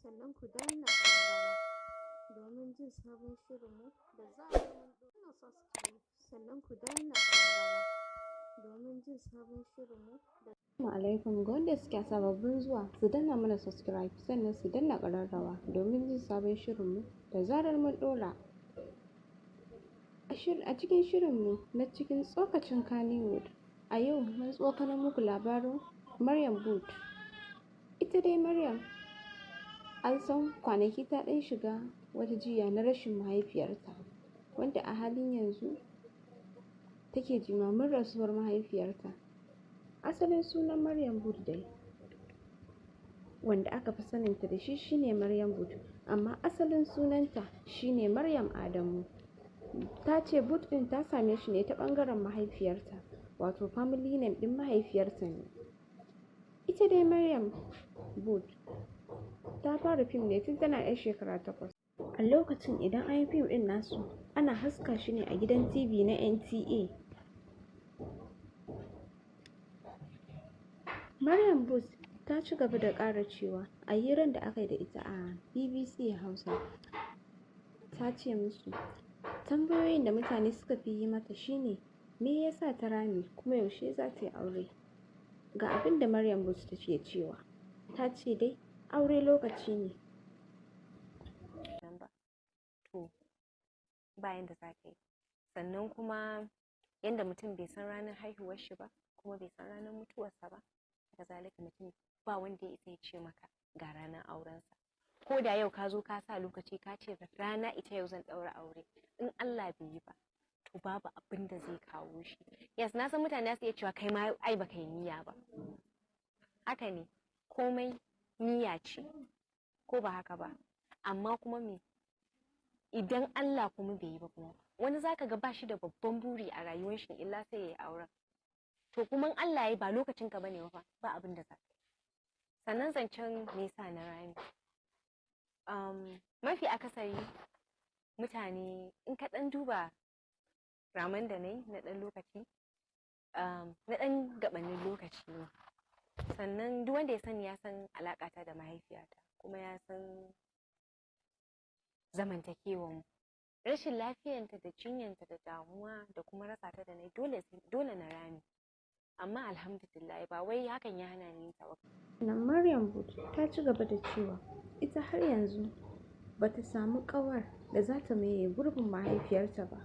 Sannan ku danna ƙararrawa domin jin sabon shirinmu da zarar mun ɗora. Subscribe, sannan ku danna ƙararrawa domin jin sabon shirinmu da Assalamu alaikum. Ga wanda suke sababbin zuwa, su danna mana subscribe, sannan su danna ƙararrawa domin jin sabon shirinmu da zarar mun ɗora. A cikin shirinmu na cikin tsokacin Kannywood, a yau mun tsokano muku labarin Maryam Booth. Ita dai Maryam, an san kwanaki ta ɗan shiga wata jinya na rashin mahaifiyarta, wanda a halin yanzu take jimamin rasuwar mahaifiyarta. Asalin sunan Maryam Booth dai, wanda aka fi saninta da shi, shine Maryam Booth, amma asalin sunanta shine Maryam Adamu. Ta ce Booth ɗin ta same shi ne ta ɓangaren mahaifiyarta, wato family name ɗin mahaifiyarta ne. Ita dai Maryam Booth ta fara fim ne tun tana 'yar shekara 8. A lokacin idan an yi fim ɗin nasu, ana haska shi ne a gidan TV na NTA. Maryam Booth ta ci gaba da ƙara cewa a hirar da aka yi da ita a BBC Hausa, ta ce musu tambayoyin da mutane suka fi yi mata shine me yasa ta rame, kuma yaushe za ta yi aure. Ga abin da Maryam Booth take cewa, ta ce dai aure lokaci ne. Nan ba to ba yanda za ka yi. Sannan kuma yanda mutum bai san ranar haihuwar shi ba, kuma bai san ranar mutuwarsa ba, haka zalika mutum ba wanda ya isa ya ce maka ga ranar aurensa. Ko da yau ka zo ka sa lokaci, ka ce rana ita yau zan ɗaura aure, in Allah bai yi ba, to babu abin da zai kawo shi. Yes, na san mutane su iya cewa kai ma ai baka yi niyya ba. Haka ne, komai niyya ce, ko ba haka ba? Amma kuma me idan Allah kuma bai yi ba? Kuma wani zaka ga bashi da babban buri a rayuwar shi illa sai yayi auren. To kuma in Allah ya ba lokacin ka bane ba, ba abin da za ka yi. Sannan zancen me yasa na rame, mafi akasari mutane, in ka ɗan duba raman da nayi na ɗan lokaci, na ɗan gabanin lokaci ne. Sannan duk wanda ya sani ya san alaƙata da mahaifiyata, kuma ya san zamantakewan mu. Rashin lafiyanta da jinyanta da damuwa da kuma rasa ta da nayi, dole dole na rame. Amma alhamdulillah, ba wai hakan ya hana ni yin ta ba. Sannan Maryam Booth ta ci gaba da cewa ita har yanzu ba ta samu ƙawar da za ta maye gurbin mahaifiyarta ba.